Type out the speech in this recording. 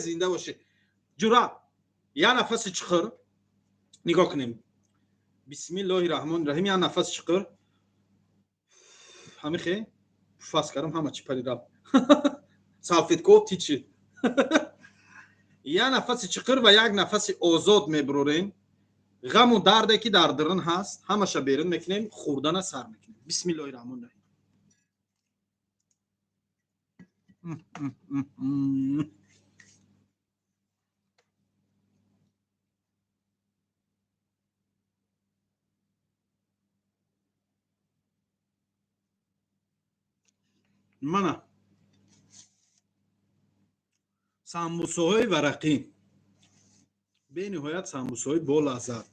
Зинда бошӣ, ҷура. Як нафаси чуқур нигоҳ кунем. Бисмиллоҳи раҳмони раҳим. Як нафаси чуқур. Ҳамихе фас кардам, ҳама чӣ пари рафт, салфетко тичи. Як нафаси чуқур ва як нафаси озод мебурорем. Ғаму дарде ки дар дарун ҳаст, ҳамаша берун мекунем, хӯрдана сар мекунем. Бисмиллоҳи раҳмони раҳим. Мана самбусаҳои варақӣ, бениҳоят самбусаҳои болаззат.